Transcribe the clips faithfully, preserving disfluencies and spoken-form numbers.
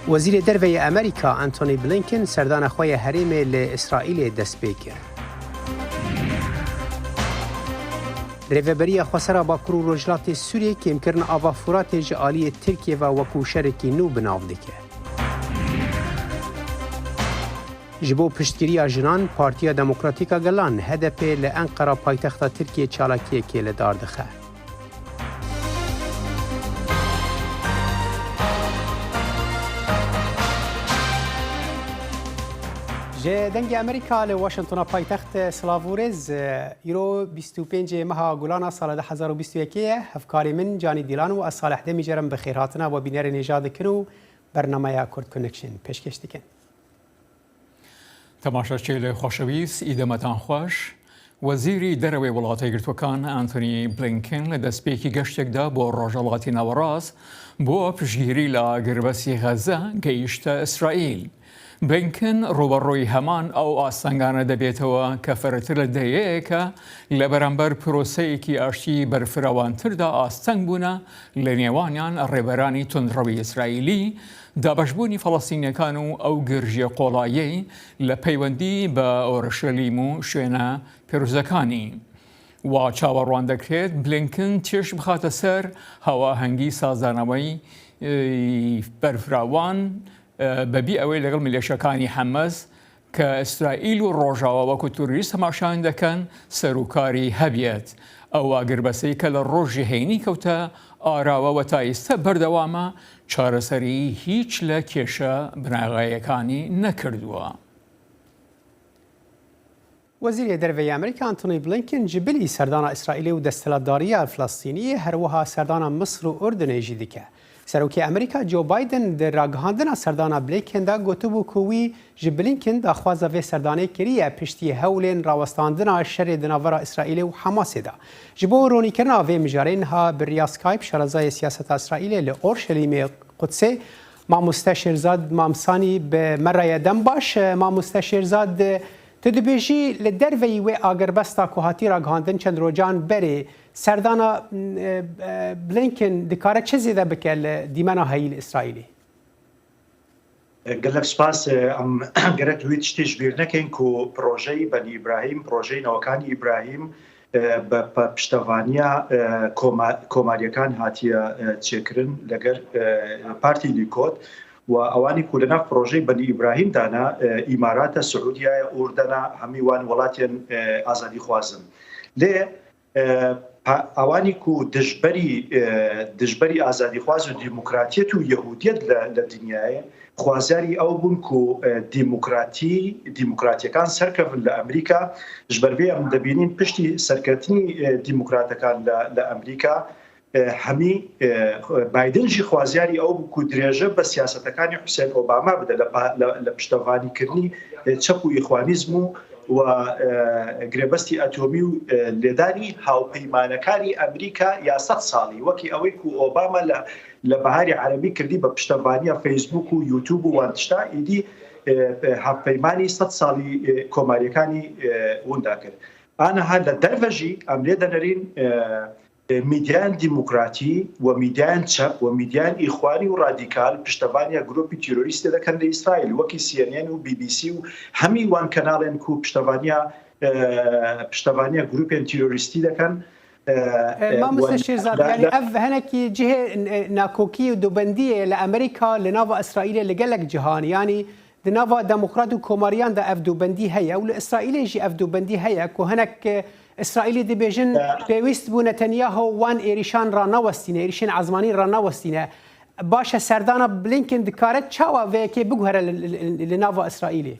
Wezîrê Derve yê Amerîka Antony Blinken serdana xwe ya herêmê li Îsraîlê dest pê kir. Rêveberiya Xwesera Bakur û Rojhilatê Sûriyê kêmkirina ava Furatê ji aliyê Tirkiyê ve wekû şerekî nû bi nav dike. Ji bo piştgiriya jinan, Partiya Demokratîk a Gelan, H D P, li Enqera paytexta Tirkiyê çalakiyekê li dar dixe. Ji Dengê Amerîka li Washingtona paytext, silav û rêz. Îro bîst û pêncê meha Gulana sala du hezar û bîst û yekê ye. Hevkarê min Canî Dîlan û ez Salih Demîcer em bi xêrhatina we bînerê nêja dikin û bernameya Kurd Connection pêşkêş dikin. Temaşeçiyê xweşewîst, îdemetan xweş. Wezîrî Derewê Welatê Girtwekan Antony Blinken li destpêkî geştek de bo Rojhelatî Nawerast bo piştgirî li agirbestî Xeze gehişte Îsraîl. Blinken rûberoyî heman ew astengane debêtewe ke firtir li dehiyeke li beramber proseyekî aştî berfirawantir de asteng bûne li nêwaniyan rêberanî tundrewî Îsraîlî, dabeşbûnî Felestînyekan û ew girjiyê qolayê li peywendî bi Orşelîm û şwêne pîrozekanî. Wa çaverwan dikrêt Blinken tişt bixate ser hewahengî sazdanaweyî, ê, berfirawan, ê, bebî ewê legel milîşekanî Hemas ke Îsraîl û Rojava wekû terorîst temaşayan dikin, serûkarî hebiyet. Ew agirbestî ke li rojê heyînî kewte ara we weta îste berdewam e, çareserî hîç li kêşe binagheyekanî nekirduwe. Wezîrê Derve yê Amerîka Antony Blinken ji bilî serdana Îsraîlê û desthilatdariya Filistîniyê her wiha serdana Misir û Urdunê jî dike. Serokê Amerîka Joe Biden di ragihandina serdana Blinken de gotibû ku wî ji Blinken daxwaza vê serdanê kiriye piştî hewlên rawestandina şerê di navbera Îsraîlê û Hamasê de. Ji bo ronîkirina vê mijarê niha bi riya Skype şarezayê siyaseta Îsraîlê li Orşelîmê Qudsê, Mamoste Şêrzad Mamsanî bi me re ye. Dem baş, Mamoste Şêrzad, tu dibêjî li derveyî wê agirbesta ku hatî ragihandin çend rojan berê, serdana, e, e, Blinken dikare çi zêde bike li dîmena heyî li Îsraîlê? Gelek spas. Em gerek wî tiştî ji bîr nekin ku projeyî Benî Îbrahîm, projeyî Newekanî Îbrahîm, e, bi pe-, piştevaniya, e, koma-, komaryekan hatiye, e, çêkirin leger, e, Partî Lîkod. Û ewanî ku li nav projeyê Benî Îbrahîm dana, e, Îmarata, Siûdiya ye, Urdena, hemî wan welatên, e, azadîxwaz in. Lê, e, pa-, ewanî ku dijberî, e, dijberî azadîxwaz û demokratiyet û yehûdiyet li, li dinyayê, xwaziyarî ew bûn ku, e, demokratî, demokratiyekan serkevin li Amerîka. Ji ber vê em dibînin piştî serketinî, e, demokratekan li, li Amerîka, e, hemî, e, Biden jî xwaziyarî ew bû ku dirêje bi siyasetekanî Hussein Obama bide li pa-, li, li piştevanîkirinî, e, çep û îxwanîzm û, û, e, girebestî atomî û, e, lêdanî hawpeymanekanî Amerîka ya sed salî, wekî ewê ku Obama li, li Beharê Erebî kirdî bi piştevaniya Facebook û YouTube û wan tişta, îdî, e, e, hevpeymanî sed salî, e, komaryekanî, e, winda kir. Aniha li derve jî em lê denerîn, e, e, mîdyayan demokratî û mîdyayan çep û mîdyayan îxwanî û radîkal piştevaniya grûpî terorîstê dikin li Îsraîl, wekî C N N û B B C û hemî wan kanalên ku piştevaniya, e, piştevaniya grûpên terorîstî dikin. E, E, e, Mamoste wan Şêrzad, la, yanî la ev hinekî cihê, e, nakokî û dubendiyê li Amerîka li nava Îsraîlê li gelek cihanî, yanî di nava demokrat û komariyan de ev dubendî heye û li Îsraîlê jî ev dubendî heye ku hinek, e, Îsraîlî dibêjin Ya. pêwîst bû Netanyahu wan êrîşan ranewestîne, êrîşên ezmanî ranewestîne. Baş e, serdana Blinken dikare çawa vê yekê biguhere li, li, li, li nava Îsraîlê?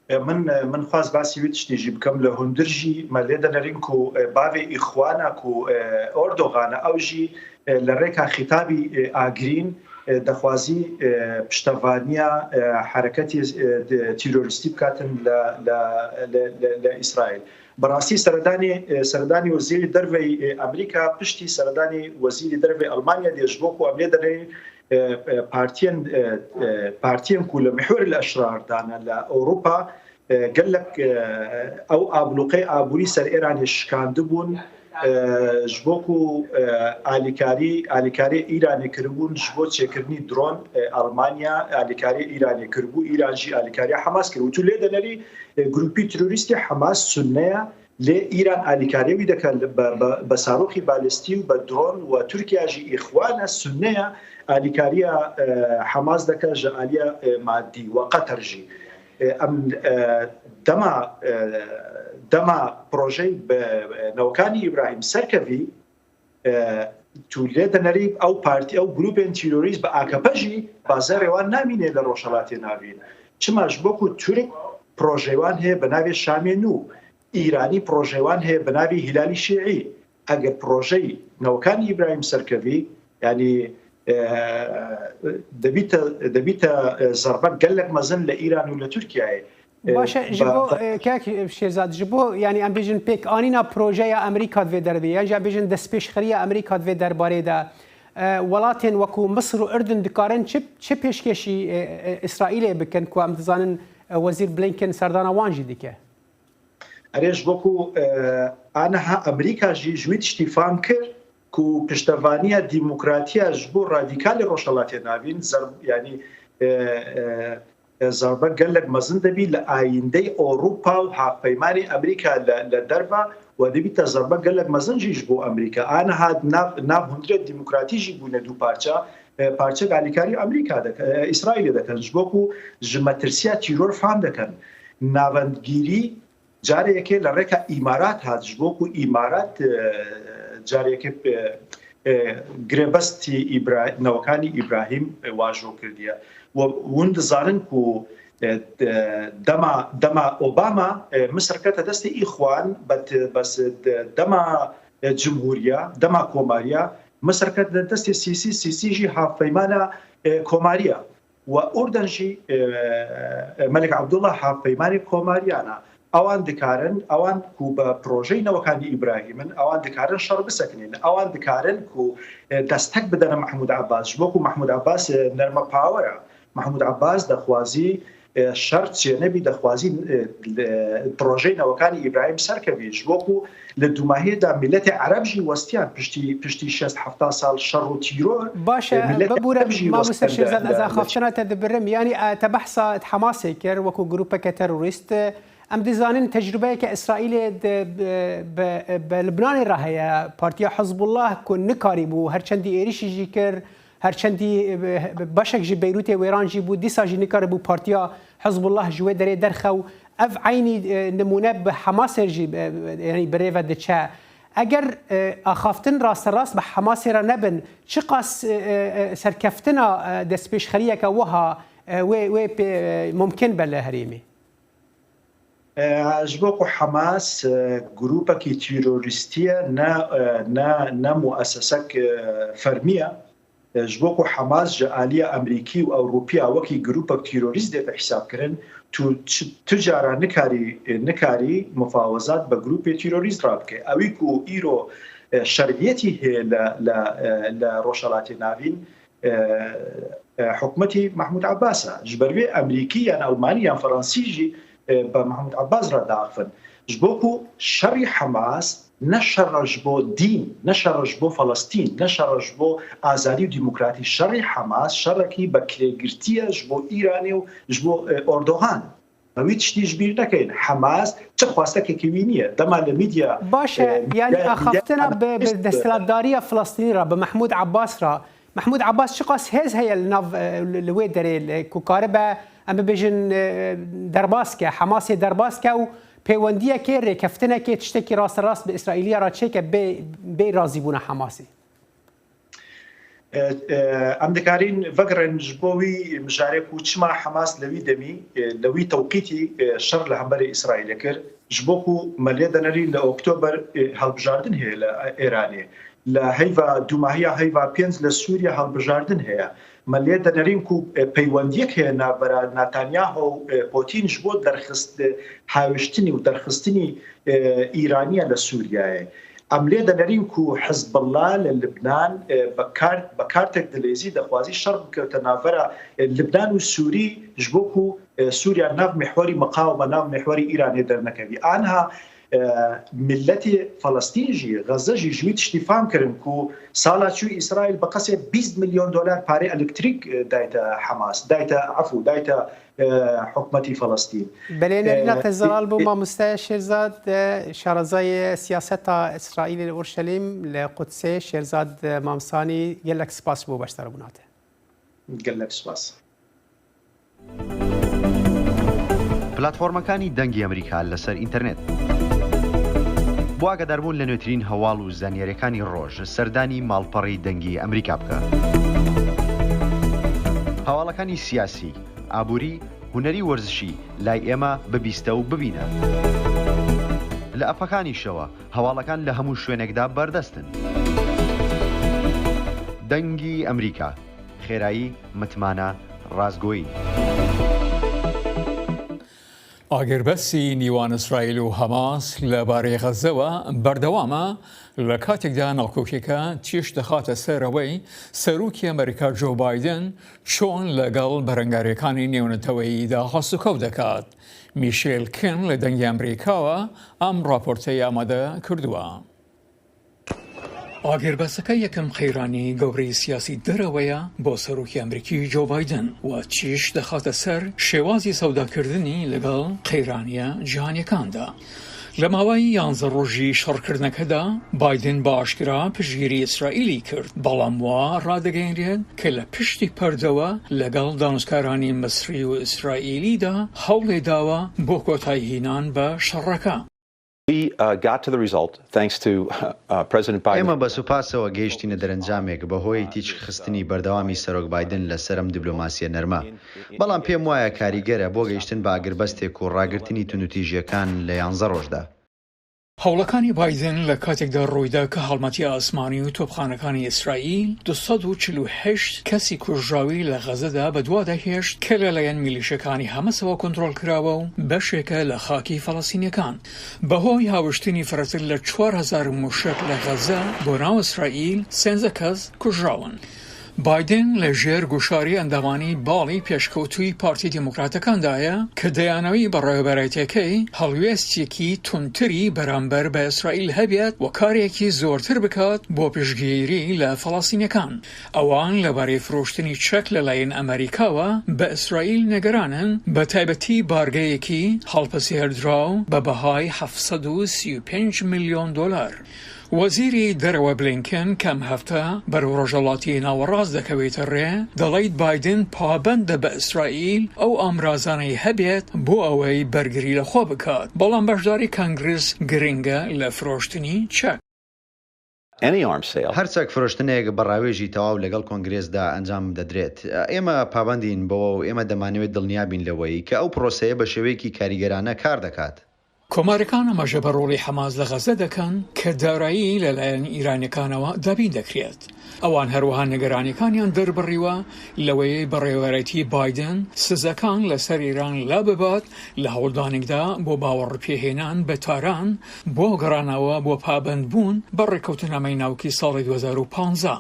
E, min, e, min xwest basî wî tiştî jî bikim. Li hundir jî me lê dinerîn ku, e, bavê Îxwana ku, e, Erdogan e, ew jî, e, li rêka xîtabî, e, agirîn, e, dixwazî, e, piştevaniya, e, hereketê, e, de, terorîstî bikatin li, li, li, li, li Îsraîl. Bi rastî seredanê, e, seredanî wezîrê derveyî, e, Amerîka piştî seredanê wezîrê derveyî Almanya dê ji bo ku em lê derê, e, e, partiyên, e, e, partiyên ku li mihweril eşrar dane li Ewropa, e, gelek, e, ew abluqê aborî ser Îranê şikandibûn, e, ji bo ku, e, alîkarî, alîkariyê Îranê kiribûn ji bo çêkirinî dron, e, Almanya alîkariyê Îranê kiribû, Îran jî alîkariya Hamas kir. Û tu lê denerî, e, grûpî terorîstî Hamas Sunne ye, lê Îran alîkariya wî dike li, be, be, be saroxî balîstî û be dron, we Tirkiye jî Îxwan e, Sunne ye, alîkariya, e, Hamas dike ji aliya, e, madî, we Qeter jî. E, em, e, dema, e, dema projeyê bi, e, Newkanî Îbrahîm serkevî, e, tu lê denerî ew partî, ew grûpên terorîst bi A K P jî bazarê wan namîne li Rojhelatê Navîn. Çima? Ji bo ku Tirk projeyê wan heye bi navê Şamê Nû, Îranî projeyê wan heye bi navê Hîlalî Şîî. Eger projeyê Newkanî Îbrahîm serkevî, yanî, e, debîte, debîte, e, zerbe gelek mezin li Îran û li Tirkiyeyê. E, Baş e, ji ba- bo, ba- e, kek Şêzad, ji bo, yanî em bêjin pêkanîna projeya Amerîka di vê derbê, yan jî em bêjin destpêşxeriya Amerîka di vê derbarê de, e, welatên wekû Misir û Urdun dikarin çi, çi pêşkêşî, e, e, Îsraîlê bikin, ku em dizanin, e, Wezîr Blinken serdana wan jî dike? Erê, ji bo ku, e, aniha Amerîka jî ji wî tiştî fam kir ku piştevaniya demokratiya ji bo radîkalê Rojhelatê Navîn zer-, yanî, e, e, e, zerbe gelek mezin dibî li ayîndeyê Ewropa û hevpeymanê Amerîka li, li derve, we dibîte zerbe gelek mezin jî ji bo Amerîka. Aniha nav, nav hundirê demokratî jî bûne du parça, e, parçek alîkarî Amerîka dike, e, Îsraîlê dikin. Ji bo ku ji metirsiya tîror fam dikin. Navendgîrî carê yekê li rêka Îmarat hat, ji bo ku Îmarat, e, carê yekê, e, e, girêbestî Îbra-, Newkanî Îbrahîm, e, wajo kirdiye. We hûn dizanin ku, e, de-, dema, dema Obama, e, Misir kete destê Îxwan, bet-, bes de-, dema, e, cimhûriya, dema komariya, Misir kete destê Sîsî, Sîsî jî hevpeymana, e, komariya. We Urdun jî, e, e, Melik Abdullah hevpeymanê komariyana. Ewan dikarin, ewan ku bi projeyê Newkanî Îbrahîm in, ewan dikarin şer bisekinîn. Ewan dikarin ku, e, destek bidene Mehmûd Abbas. Ji bo ku Mehmûd Abbas, e, nerme power e. Mehmûd Abbas dixwazî, e, şer çênebî, dixwazî, e, li, projeyê Newkanî Îbrahîm serkevî. Ji bo ku li dûmahiyê de miletê Ereb jî westiyan piştî, piştî şêst hefta sal şer û tîror, Baş e, e, miletê Ereb jî westiyan. Mamoste Şêzad, ez axaftina te dibirim. Yanî, e, te behsa Hamasê kir wekû grûpeke terorîst. Em dizanin tecrubeyeke Îsraîlê di, bi, bi, bi Libnanê re heye. Partiya Hizbullah ku nikarîbû, her çendî êrişî jî kir, her çendî, e, bi, başek ji Beyrûtê wêran jî bû, dîsa jî nikaribû partiya Hizbullah ji wê derê derxe û ev eynî, e, nimûne bi Hamasê jî, e, yanî bi rê ve diçe. Eger, e, axaftin rasterast bi Hamasê re nebin, çiqas, e, e, e, serkeftina, e, destpêşxeriyeke wiha, e, wê, wê pê, e, mumkin be li herêmê? E, ji bo ku Hamas, e, grûpekî terorîstî ye, ne, e, ne, ne muesesek, e, fermî ye. E, ji bo ku Hamas ji aliya Amerîkî û Ewropiya wekî grûpek terorîst dête hesabkirin, tu çi, tu cara nikarî, e, nikarî mufawezat bi grûpê terorîst re bike. Ewî ku îro, e, şeriyetî heye li, li, e, li Rojhelatê Navîn, e, e, hikûmetî Mehmûd Abbas e. Ji ber vê Amerîkî yan Almanî yan Fransî jî, e, bi Mehmûd Abbas re diaxivin. Ji bo ku şerî Hamas ne şer e ji bo dîn, ne şer e ji bo Felestîn, ne şer e ji bo azadî û demokratî. Şerî Hamas şerekî bi kirêgirtî ye ji bo Îranê û ji bo, e, Erdogan. Em wî tiştî ji bîr nekin. Hamas çi xwestekekî wî niye. Dema li medya, Baş e, e, yanî medya, axaftina bi, bi desthilatdariya Filistînî re, bi Mehmûd Abbas re. Mehmûd Abbas çiqas hêz heye li nav, e, li, li wê derê, li, ku karibe, em bibêjin, e, derbas ke, Hamasê derbas ke û peywendiyekê, rêkeftinekê, tiştekî rasterast bi Îsraîliya re çêke bê, bê razîbûna Hamasê? E, e, em dikarin vegerin ji bo wî mijarê ku çima Hamas li wî demî, e, li wî tewqîtî, e, şer li hemberî Îsraîlê kir. Ji bo ku me lê denerî li Oktober, e, hilbijardin heye li Îranê. Li heyva dûmahiya heyva pênc li Sûriye hilbijardin heye. Me lê denerîn ku, e, peywendiyek heye navbera Netanyahu û, e, Putin ji bo derxist-, e, hawiştinî û derxistinî, e, Îraniya li Sûriyeyê. Em lê denerîn ku Hizbullah li Libnan, e, bi kar-, bi kartek dilêzî dixwazî şer bikewte navbera, e, Libnan û Sûrî ji bo ku, e, Sûriya nav mihwerî miqawime, nav mihwerî Îranê dernekevî. Aniha, E, Milletê Felestîn jî, Xezze jî ji wî tiştî fam kirin ku sala çû Îsraîl bi qasê bîst milyon dolar parê elektrîk, e, dayte Hamas, dayte, efû, dayte, e, hikûmetî Felestîn. Belê, nerîna E, te zelal bû, e, mamoste Şêrzad, e, şarezayê siyaseta Îsraîlê li Urşelîm, li Qudsê, Şêrzad, e, Mamsanî, gelek spas bo beşdarebûna te. Gelek spas. پلاتفۆرمەکانی دەنگی ئەمریکا لەسەر ئینتەرنێت. بۆ ئاگاداربوون لە نوێترین هەواڵ و زانیاریەکانی ڕۆژ، سەردانی ماڵپەڕی دەنگی ئەمریکا بکە. هەواڵەکانی سیاسی، ئابووری، هونەری، وەرزشی لای ئێمە ببیستە و ببینە. لە ئەپەکانیشەوە هەواڵەکان لە هەموو شوێنێکدا بەردەستن. دەنگی ئەمریکا، خێرایی، متمانە، ڕاستگۆیی. ئاگربەستی نیوان ئیسرائیل و هەماس لە بارەی غەزەوە بەردەوامە، لە کاتێکدا ناکۆکیەکە تیش دەخاتە سەرەوەی سەرۆکی ئەمریکا جۆ بایدن چۆن لەگەڵ بەرەنگارەکانی نێونەتەوەییدا هەڵسوکەوت دەکات. میشێل کن لە دەنگی ئەمریکاوە ئەم ڕاپۆرتەی ئامادە کردووە. ئاگربەستەکە یەکەم قەیرانی گەورەی سیاسی دەرەوەیە بۆ سەرۆکی ئەمریکی جۆ بایدن و تیش دەخاتە سەر شێوازی سەوداکردنی لەگەڵ قەیرانیە جیهانیەکاندا. لە ماوەی یانزە ڕۆژی شەڕکردنەکەدا بایدن بە ئاشکرا پشتگیری ئیسرائیلی کرد، بەڵام وا ڕادەگەیەنرێت کە لە پشتی پەردەوە لەگەڵ دانوستکارانی مەسری و ئیسرائیلیدا هەوڵێ داوە بۆ کۆتاییهینان بە شەڕەکە. We, uh, got to the result thanks to, uh, President Biden. ئێمە بە سوپاسەوە گەیشتینە دەرەنجامێک بەهۆی تیشکخستنی بەردەوامی سەرۆک بایدن لەسەر ئەم دیبلۆماسیە نەرمە. بەڵام پێم وایە کاریگەرە بۆ گەیشتن بە ئاگربەستێک و ڕاگرتنی توندوتیژیەکان لە یانزە ڕۆژدا. هەوڵەکانی بایدن لە کاتێکدا ڕوویدا کە هەڵمەتی ئاسمانی و تۆپخانەکانی ئیسرائیل دوو سەد و چل و هەشت کەسی کوژراوی لە غەزەدا بەدوادەهێشت کە لەلایەن میلیشەکانی هەمەسەوە کۆنترۆڵ کراوە و بەشێکە لە خاکی فەڵەستینیەکان. بەهۆی هاوشتنی فرەتر لە چوار هەزار موشەک لە غەزە بۆ ناو ئیسرائیل، سێزدە کەس کوژراون. بایدن لە ژێر گوشاری ئەندامانی باڵی پێشکەوتووی پارتی دیموکراتەکاندایە کە دەیانەوەی بەڕێوەبەرایەتیەکەی هەڵوێستێکی توندتری بەرامبەر بە ئیسرائیل هەبێت و کارێکی زۆرتر بکات بۆ پشتگیری لە فەڵەستینیەکان. ئەوان لەبارەی فرۆشتنی چەک لەلایەن ئەمریکاوە بە ئیسرائیل نەگەرانن، بە تایبەتی بارگەیەکی هەڵپەسێردراو بە بەهای حەفت سەد و سی و پێنج ملیۆن دۆلار. وەزیری دەرەوە بلینکن کەم هەفتە بەرەو ڕۆژهەڵاتی ناوەڕاست دەکەوێتە ڕێ، دەڵیت بایدن پابەندە بە ئیسرائیل ئەو ئامرازانەی هەبێت بۆ ئەوەی بەرگری لەخۆ بکات، بەڵام بەشداری کەنگرس گرنگە لە فرۆشتنی چەک. Any arms sale. هەر چەک فرۆشتنێک بە ڕاوێژی تەواو لەگەڵ کۆنگرێسدا ئەنجام دەدرێت. ئێمە پابەندین بەوە و ئێمە دەمانەوێت دڵنیا بین لەوەی کە ئەو پرۆسەیە بە شێوەیەکی کاریگەرانە کار دەکات. کۆمارەکان ئاماژە بە ڕۆڵی حەماس لە غەزە دەکەن کە دارایی لەلایەن ئیرانیەکانەوە دابین دەکرێت. ئەوان هەروەها نیگەرانیەکانیان دەربڕیوە لەوەی بەڕێوەبەرایەتی بایدن سزەکان لەسەر ئیران لاببات لە هەوڵدانێکدا بۆ باوەڕپێهێنان بە تاران بۆ گەڕانەوە بۆ پابەندبوون بە ڕێکەوتنامەی ناوکی ساڵی دوو هەزار و پازدە.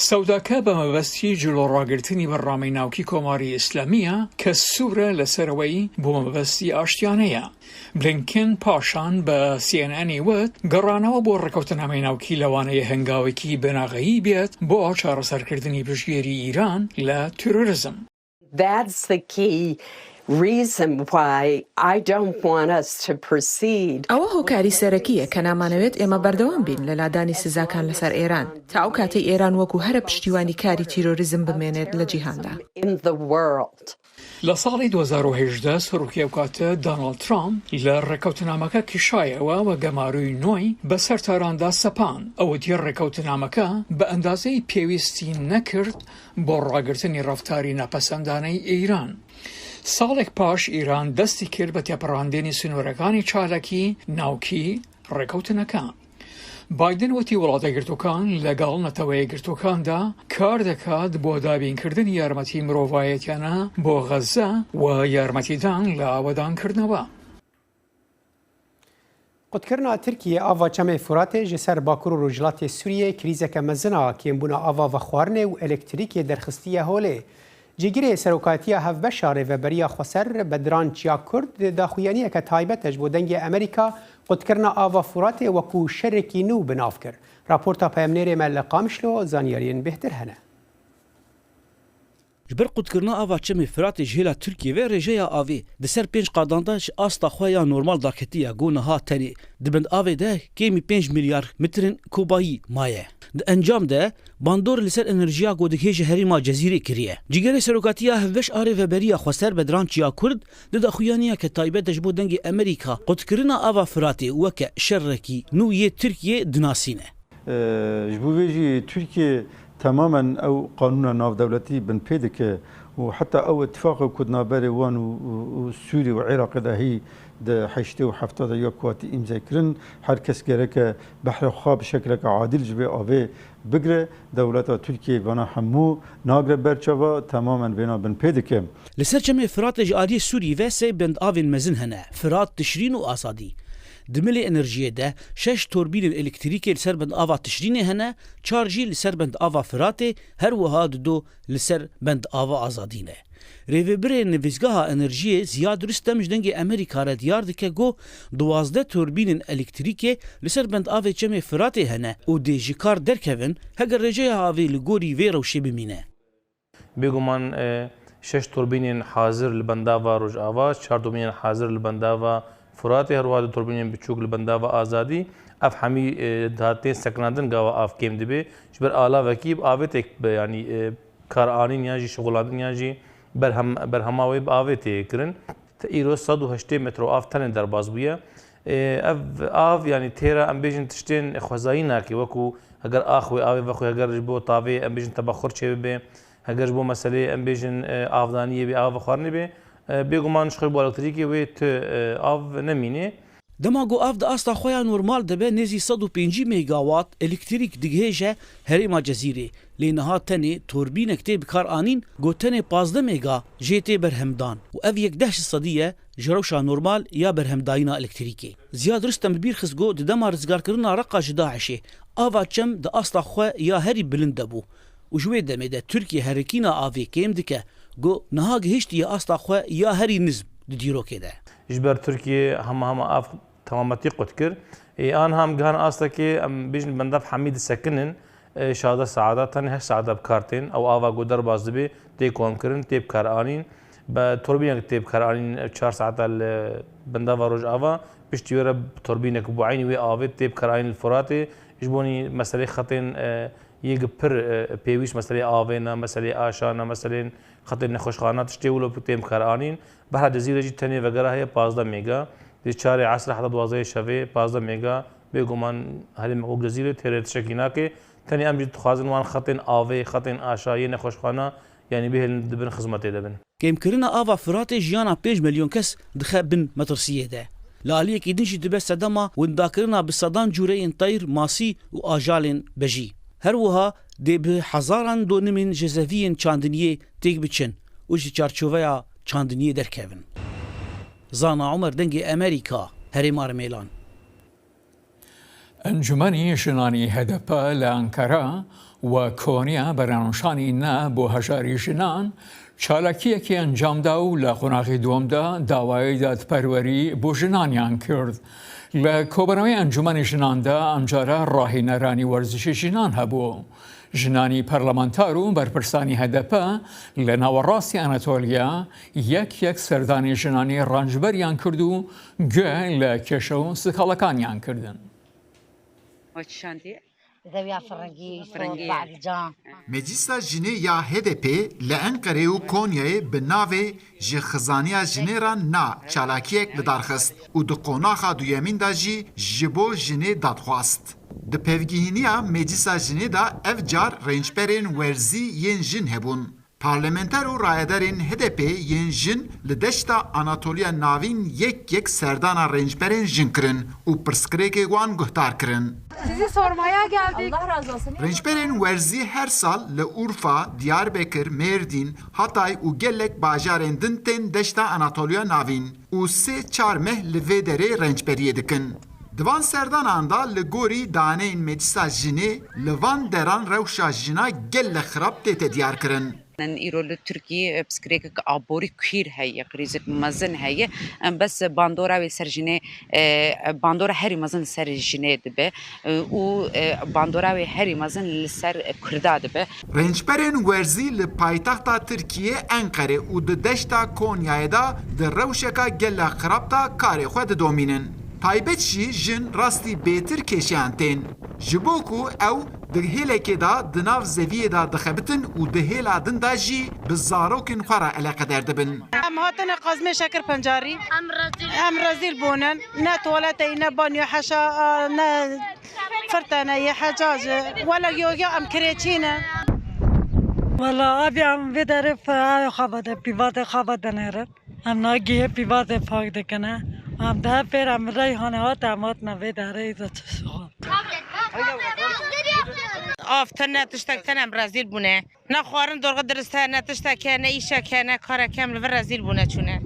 سەوداکە بە مەبەستی جلۆڕاگرتنی بەرنامەی ناوکی کۆماری ئیسلامیە کە سوورە لەسەرەوەی بۆ مەبەستی ئاشتیانەیە. بلینکن پاشان بە سی ئێن ئێنی وت گەڕانەوە بۆ ڕێکەوتنامەی ناوکی لەوانەیە هەنگاوێکی بناغەیی بێت بۆ چارەسەرکردنی پشتگیری ئیران لە تیرۆریزم. That's the key reason why I don't want us to proceed. ئەوە هۆکاری سەرەکییە کە نامانەوێت ئێمە بەردەوام بین لە لادانی سزاکان لەسەر ئێران، تا ئەو کاتەی ئێران وەکو هەرە پشتیوانیکاری تیرۆریزم بمێنێت لە جیهاندا. In the world. لە ساڵی دوو هەزار و هەژدە سەرۆکی ئەو کاتە دۆناڵد ترامپ لە ڕێکەوتنامەکە کیشایەوە و گەماروی نوێی بەسەر تاراندا سەپاند. ئەوەتی ڕێکەوتنامەکە بە ئەندازەی پێویستی نەکرد بۆ ڕاگرتنی ڕەفتاری ناپەسەندانەی ئێران. ساڵێک پاش ئێران دەستی کرد بە تێپەڕاندنی سنوورەکانی چالاکی ناوکی ڕێکەوتنەکە. بایدن وتی وڵاتە گرتووکان لەگەڵ نەتەوەیە گرتووکاندا کار دەکات بۆ دابینکردنی یارمەتی مرۆڤایەتیانە بۆ غەزە و یارمەتیدان لە ئاوەدانکردنەوە. قوتکردنا Tirkiyê ava Çemê Furatê ji ser bakur û rojhilatê Sûriyê krîzeke mezin a kêmbûna ava vexwarinê û elektrîkê derxistiye holê. Cîgirê Serokatiya Hevbeşa Rêveberiya Xweser Bedran Çiyakurd di daxuyaniyeke taybet de ji bo Dengê Amerîka Qutkirina ava Furatê wekû şerekî nû bi nav kir. Raporta peyamnêrê me li Qamişlo zanyariyên bêhtir hene. Ji ber qutkirina ava çemê Firatê ji hêla Tirkiyê ve rêjeya avê di ser pênc qadan de ji asta xwe ya normal daketiye, ku niha tenê di bendavê de kêmî pênc milyar metrên kubayî maye. Di encam de bandor li ser enerjiya ku digihêje herêma Cezîrê kiriye. Cîgerê Serokatiya Hevbeş a Rêveberiya Xweser Bedran Çiyakurd di daxuyaniyeke taybet de ji bo Dengê Amerîka qutkirina ava Firatê weke şerekî nû yê Tirkiyê dinasîne. Ji bo vê jî Tirkiye temamen ew qanûna navdewletî binpê dike û heta ew îtifaqê ku di navberê wan û, û, û Sûrî û Iraqê de hî di heştê û hefta de ya ku hatî îmzekirin, her kes gereke behrê xwe bi şekileke adîl ji vê avê bigire. Dewleta Tirkiyê vana hemû nagre ber çava, temamen vêna binpê dike. Li ser çemê Firatê ji aliyê Sûrî ve sê bendavên mezin hene: Firat, Tişrîn û Azadî. Di milê enerjiyê de şeş torbînên elektrîkê li ser bendava Tişrînê hene, çar jî li ser bendava Firatê, her wiha dido li ser bendava Azadî ne. Rêvebirê Nivîsgeha Enerjiyê Ziyad Rustem ji Dengê Amerîka re diyar dike ku duwazdeh torbînên elektrîkê li ser bendavê çemê Firatê hene û dê ji kar derkevin, heger rêjeya avê li gorî vê rewşê bimîne. Bêguman, e, şeş turbînên hazir li bendava Rojava, çar turbînên hazir li bendava Furatê, her wiha du turbînên biçûk li bendava Azadî. Ev hemî, e, hatên sekinandin gava av kêm dibe. Ji ber alavekî bi avê tê, yanî, e, karanîn yan jî şixulandin yan jî berhem, berhema wê bi avê tê kirin. Te îro sed û heştê metro av tenê derbas bûye. Ê, ev av, yanî têra, em bêjin, tiştên xwezayî nake, wekû heger ax wê avê vexwe, heger ji bo tavê, em bêjin, tebexur çêbibe, heger ji bo meselê, em bêjin, e, avdaniyê bê, ava vexwarinê bê, e, bêguman ji xwe bo elektrîkê wê tu, e, av nemîne. Dema ku av di asta xwe ya normal de be, nêzî sed û pêncî megawat elektrîk digihêje herêma Cezîrê. Lê niha tenê torbînek tê bikaranîn, ku tenê pazdeh mega jê tê berhemdan û ev yek deh ji sedî ye ji rewşa normal ya berhemdayîna elektrîkê. Ziyad Rustem bi bîr xist ku di dema rizgarkirina reqa ji DAIŞê, ava çem di asta xwe ya herî bilind de bû û ji wê demê de Tirkiye herekîna avê kêm dike, ku niha gihiştiye asta xwe ya herî nizm di dîrokê de. Ji ber Tirkiye hema hema av temametî qut kir. Ê, an ham gihan astekê, em bêjin, bendev hemî disekinin, e, şazdeh saeta, tenê heşt saeta bi kar tên. Ew ava ku derbas dibe, tê komkirin, tê bikaranîn. Bi turbînek tê bikaranîn, e, çar saeta li bendava Rojava, piştî wê re bi turbînek bi eynî wê avê tê bikaranîn li Furatê. Ji bo nî meselê xetên, e, yê gi pir, e, pêwîst, meselê avê ne, meselê aşa ne, meselên xetên nexweşxana, tiştê wilo tê bikaranîn. Behra Cezîrê jî tenê vegera heye pazdeh mega. Di çarê esrê heta duwazdehê şevê pazdeh mega, bêguman herêma wek Cezîrê têrê tiştekî nake. Tenê em jî dixwazin wan xetên avê, xetên aşa, yê nexweşxana, yanî bihêlin di bin xizmetê de bin. Kêmkirina ava Firatê jiyana pênc milyon kes dixe bin metirsiyê de. Li aliyekî din jî dibe sedema windakirina bi sedan cûreyên teyr, masî û ajalên bejî. Her wiha dê bi hezaran donimên jezeviyên çandiniyê têk biçin û ji çarçoveya çandiniyê derkevin. Zana Omer, Dengê Amerîka, Herêma Rimêlan. Encûmenî Jinanî H D P li Ankara we Konya bernanûşanî ne bo hejarî jinan çalakiyekê encam da û li qonaxê duwem de dawayê dadperwerî bo jinaniyan kir. Li kobanawê Encûmenê Jinan de emcara rahîneranî werzişê jinan hebû. Jinanî parlamentar û berpirsanî H D P li nawerastî Anatoliya yek yek serdanê jinanî rencberiyan kir û guh li kêşe û sikalekaniyan kirdin. Zewiya Firingî, Firingî. Meclisa Jinê ya H D P li Enqerê û Konyayê bi navê Ji Xizaniya Jinê Re Na çalakiyek li dar xist û di qonaxa duyemîn de jî ji bo jinê dad xwest. Di pevgihîniya Meclisa Jinê de ev car rêncberên werzî yên jin hebûn. Parlamenter û rayedarên H D P yên jin li deşta Anatoliya Navîn yek yek serdana rêncberên jin kirin û pirsgirêkê wan guhdar kirin. Sizi sormaya geldik. Rêncberên werzî her sal li Urfa, Diyarbekir, Mêrdîn, Hatay û gelek bajarên din tên deşta Anatoliya Navîn û sê çar meh li vê derê rêncberiyê dikin. Di van serdanan de li gorî daneyên Meclisa Jinê li van deran rewşa jina gelek xirab tête diyar kirin. Îro li Tirkiyê, e, pirsgirêkek aborî kûr heye, krîzek mezin heye. E, bes bandora wê ser jinê, e, bandora herî mezin li ser jinê dibe, e, û, e, bandora wê herî mezin li ser Kurda dibe. Rênçberên werzî li paytexta Tirkiyê Enqerê û di deşta Konyayê de di rewşeka gelek xirab de karê xwe didomînin. Taybet jî jin rastî bêtir kêşeyan tên. Ji bo ku ew di hêlekê de di nav zeviyê de dixebitin û di hêla din de jî bi zarokên xwe re eleqeder dibin. Em hatine qazmê şekir pencarî. Em rezîl bûnin. Ne tuwaletê, ne banyo heşa, ne firtene yê hecacı. Wela yoya em kirêçî ne. Wela abi em vê derê fe-, xaba de, pîvatê xaba dinêrin. Em nagihê pîvatê pak dikine. Em de pêr em reyhanê hat, em hatine vê derê îza çi şixul. Av tine, tiştek tine em rezîl bûne. Ne xwarin dorxe dirist heye, ne tiştek heye, ne îşek heye, ne karek heye, em li vir rezîl bûne çûne.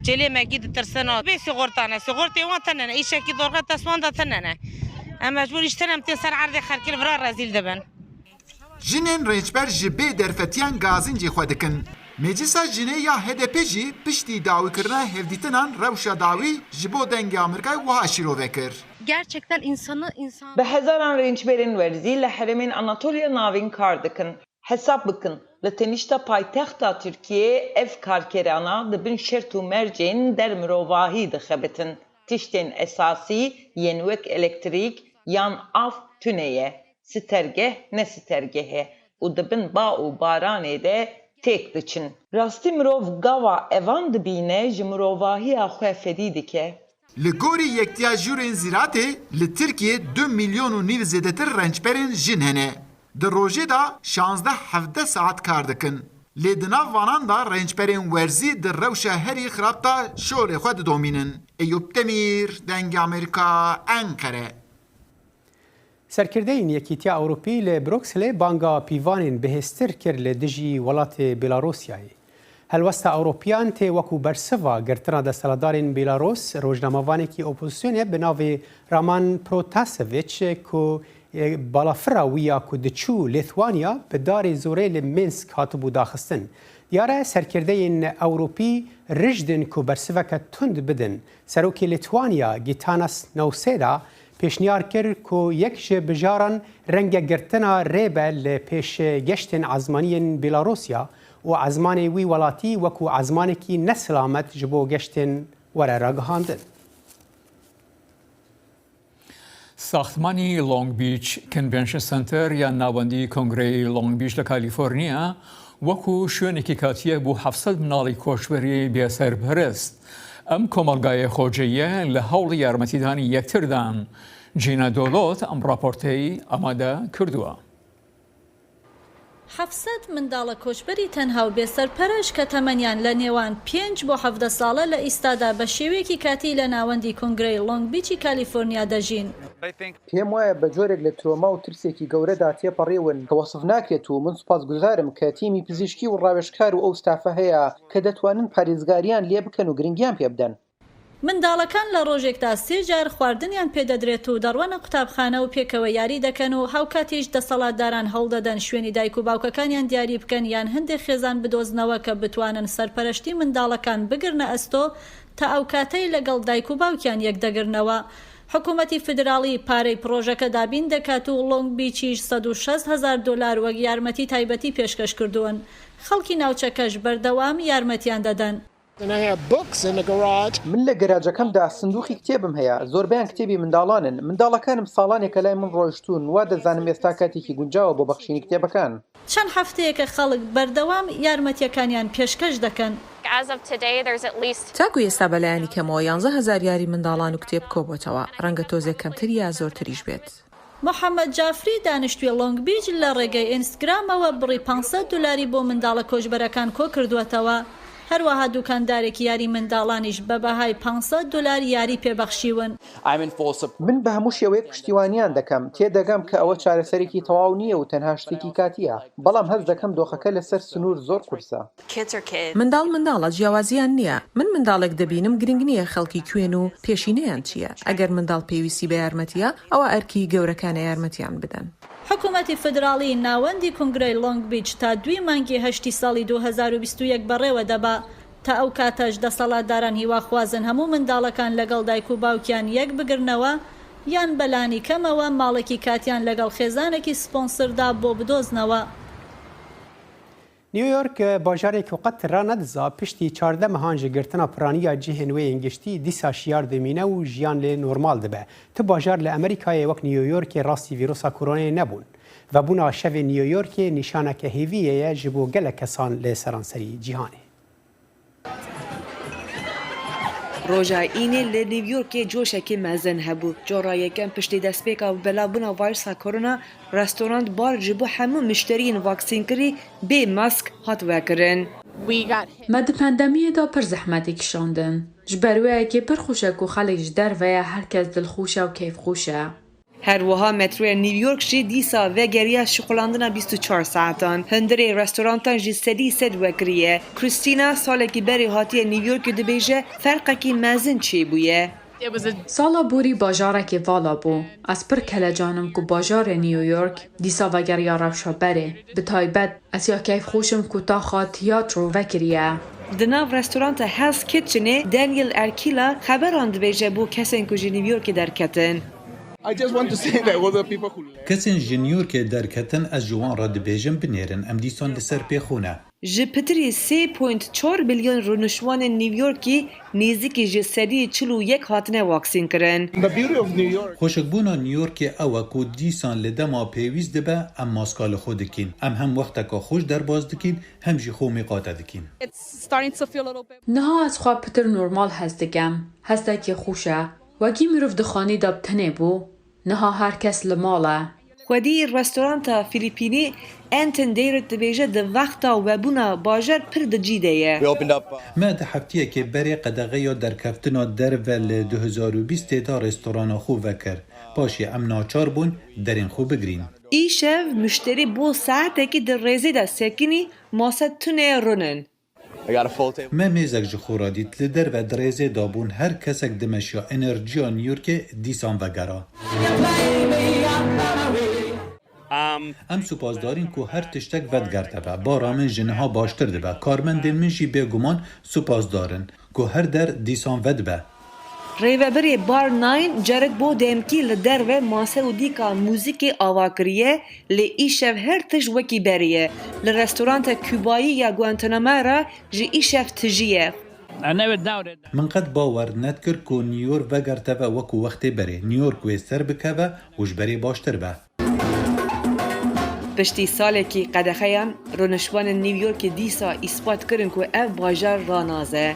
Cêlê me gî ditirsin a. Bê sîxorta ne, sîxortê wan tine ne, îşekî dorxe dest wan de tine ne. Em mecbûr îştin em tên ser erdê xelkê li vira rezîl dibin. Jinên rêçber ji bê derfetiyan gazîncê xwe dikin. Meclisa Jinê ya H D P jî piştî dawîkirina hevdîtinan rewşa dawî ji bo Dengê Amerîkayê wiha şîrove kir. Gerçekten insanı insan Bi hezaran rênçberên werzî li herêmên Anatoliya Navîn kar dikin. Hesab bikin, li tenişta paytexta Tirkiyê ev karkerana di bin şert û mercên der mirovahî dixebitin. Tiştên esasî yên wek elektrîk yan av tune ye. Sitergeh ne sitergeh e û di bin ba û baranê de têk diçin. Rastî mirov gava evan dibîne ji mirovahiya xwe fedî dike. Li gorî Yektiya Jûrên Zîratê, li Tirkiyê du milyon û nîv zêdetir rençberên jin hene. Di rojê de şazdeh hevdeh saet kar dikin. Lê di nav vanan de rençberên werzî di rewşa herî xirab de şolê xwe didomînin. Eyûp Demîr, Dengê Amerîka, Enqere. Serkirdeyên Yekîtiya Ewropî li Brukselê banga pîvanên bihêztir kir li dijî welatê Bêlarûsyayê. Helwesta Ewropiyan tê wekû bersiva girtina desthilatdarên Bêlarûs, rojnamevanekî opozisyonê bi navê Raman Protasevich ku, e, balafira wî ya ku diçû Lîthwanya bi darê zorê li Mînsk hatibû daxistin. Diyar e, serkirdeyên Ewropî rijd in ku bersiveke tund bidin. Serokê Lîthwanya Gitanas Nausêda pêşniyar kir ku yek ji bijaran renge girtina rê be li pêşgeştên ezmaniyên Bêlarûsya û ezmanê wî welatî wekû ezmanekî nesilamet ji bo geştên were ragihandin. Saxtmanî Long Beach Convention Center ya navendî Kongreyê Long Beach li Kalîforniya wekû şwênekî katiye bo heft sed minalî koçberî bê serperest. Em komelgayê xwecê ye li hewlî yarmetîdanî yektir dan. Cîna Dolot em raporteyî amade kirduwa. Heft sed منداڵە کۆچبەری تەنها و بێسەرپەرەش کە تەمەنیان لە نێوان پێنج بۆ حەڤدە ساڵە لە ئیستادا بە شێوەیەکی کاتی لە ناوەندی کۆنگرەی لۆنگ بیچی کالیفۆرنیا دەژین. پێم وایە بە جۆرێک لە ترۆما و ترسێکی گەورەدا تێپەڕیون کە وەسف ناکرێت و من سوپاسگوزارم کە تیمی پزیشکی و ڕاوێژکار و ئەو ستافە هەیە کە دەتوانن پارێزگاریان لێ بکەن و گرنگیان پێ بدەن. منداڵەکان لە ڕۆژێکدا سێ جار خواردنیان پێدەدرێت و دەڕوانە قوتابخانە و پێکەوە یاری دەکەن و هاوکاتیش دەسەڵاتداران هەوڵدەدەن شوێنی دایک و باوکەکانیان دیاری بکەن یان هەندێک خێزان بدۆزنەوە کە بتوانن سەرپەرشتی منداڵەکان بگرنە ئەستۆ تا ئەو کاتەی لەگەڵ دایک و باوکیان یەک دەگرنەوە. حکوومەتی فیدراڵی پارەی پڕۆژەکە دابین دەکات و لۆنگ بیچیش سەد و شەست هەزار دۆلار وەک یارمەتی تایبەتی پێشکەش کردوون. خەڵکی ناوچەکەش بەردەوام یارمەتیان دەدەن. And I have books in the garage. من لە گەراجەکەمدا سندووقی کتێبم هەیە. زۆربەیان کتێبی منداڵانن. منداڵەکانم ساڵانێکە لای من ڕۆیشتوون. وا دەزانم ئێستا کاتێکی گونجاوە بۆ بەخشینی کتێبەکان. چەند هەفتەیەکە خەڵک بەردەوام یارمەتیەکانیان پێشکەش دەکەن. As of today, there's at least تاکو ئێستا بەلایەنی کەمەوە یانزە هەزار یاری منداڵان و کتێب کۆبۆتەوە. ڕەنگە تۆزێک کەمتر یا زۆرتریش بێت. محەممەد جافری، دانیشتووی لۆنگ بیچ، لە ڕێگەی ئینستگرامەوە بڕی پانسەد دۆلاری بۆ منداڵە کۆچبەرەکان کۆ کردووەتەوە. هەروەها دوکاندارێکی یاری منداڵانیش بە بەهای پانسەد دۆلار یاری پێبەخشیون. I'm in full support. من بە هەموو شێوەیەک پشتیوانیان دەکەم. تێدەگەم کە ئەوە چارەسەرێکی تەواو نییە و تەنها شتێکی کاتییە. بەڵام هەست دەکەم دۆخەکە لەسەر سنوور زۆر قورسە. Kids are kids. منداڵ منداڵە، جیاوازیان نییە. من منداڵێک دەبینم، گرنگ نییە خەڵکی کوێن و پێشینەیان چییە. ئەگەر منداڵ پێویستی بە یارمەتییە، ئەوە ئەرکی گەورەکانە یارمەتیان بدەن. حکوومەتی فیدراڵی ناوەندی کونگرەی لۆنگ بیچ تا دووی مانگی هەشتی ساڵی دوو هەزار و بیست و یەک بەڕێوە دەبا. تا ئەو کاتەش دەسەڵاتداران هیواخوازن هەموو منداڵەکان لەگەڵ دایک و باوکیان یەک بگرنەوە، یان بەلانی کەمەوە ماڵێکی کاتیان لەگەڵ خێزانێکی سپۆنسردا بۆ بدۆزنەوە. نیویۆرک، bajarê ku qet ranediza, piştî çardeh mehan ji girtina piraniya cihên wê yên giştî, dîsa şiyar dimîne û jiyan lê normal dibe. Tu bajar li Amerîkayê wek New Yorkê rastî vîrusa koronayê nebûn. Vebûna şevê New Yorkê nîşaneke hêviyê ye ji bo gelek kesan li seranserî cîhanê. Roja Înê li New Yorkê coşekî mezin hebû. Cora yekem piştî destpêka belavbûna vayrusa korona, restorant bar ji bo hemû mişteriyên vaksînkirî bê mask hat vekirin. Me di pandemiyê de pir zehmetî kişandin. Ji ber wê yekê pir xweş e ku xelk ji derve ye, her kes dilxweş e û keyfxweş e. Her wiha metroya New York jî dîsa vegeriya şixulandina bîst û çar saetan. Hundirê restorantan jî sedî sed wekiriye. Christina salekî berê hatiye New Yorkê, dibêje ferqekî mezin çêbûye. Sala borî bajarekî vala bû. Ez pir kelecan im ku bajarê New York dîsa vegeriya rewşa berê. Bi taybet, ez ya keyfxweş im ku taxa tiyatro vekiriye. Di nav restoranta Hell's Kitchenê Daniel Erkila xeberan dibêje bo kesên ku ji New Yorkê derketin. I just want to say that all the people who left. Kesên ji New Yorkê derketin, ez ji wan re dibêjim binêrin, em dîsan li ser pê xwe ne. Ji pitirî sê point çar milyon rûniştvanên New Yorkî nêzîkî ji sedî çil û yek hatine vaksînkirin. The beauty of New York. Xweşikbûna New Yorkê ew e ku dîsan li dema pêwîst dibe em maska li xwe dikîn. Em hem wexteke xweş derbas dikîn, hem jî xwe miqate dikîn. It's starting to feel a little bit. Niha ez xwe pitir normal hez dikim. Hestekî xweş e. Wekî mirov di xanî de bi tenê bû, niha her kes li mal e. Xwedî restoranta Filipînî Anton Dayrit dibêje di wexta webûna bajar pir di cî de ye. We opened up. Me di heftiyekê berê qedexeya derkeftina derve li du hezar û bîstê de restorana xwe vekir. Paşê em naçar bûn derên xwe bigirîn. Îşev muşterî bo saetekî di rêzê de sekinî, mase tune rûnin. Me mêzek ji xwe re dît. Li derve di rêzê de bûn. Her kesek dimeşiya. Enerjiya New Yorkê dîsan vegera. Em supasdar in ku her tiştek vedigerte be. Bara min ji niha baştir dibe. Karmendên min jî bêguman supasdar in ku her der dîsan vedibe. Rêvebirê Bar Nine carek bo demkî li derve mase û dîka muzîkê ava kiriye, lê îşev her tişt wekî berê ye. Li restoranta Kubayî ya Guantanamera jî îşev tijî ye. Min qet bawer nedikir ku New York vegerteve wekû wextê berê. New York wê ser bikeve û ji berê baştir be. Piştî salekî qedexeyan, rûniştvanên New Yorkê dîsa îspat kirin ku ev bajar ranaze.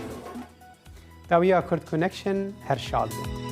Dawiya Kurd Connection her şad be.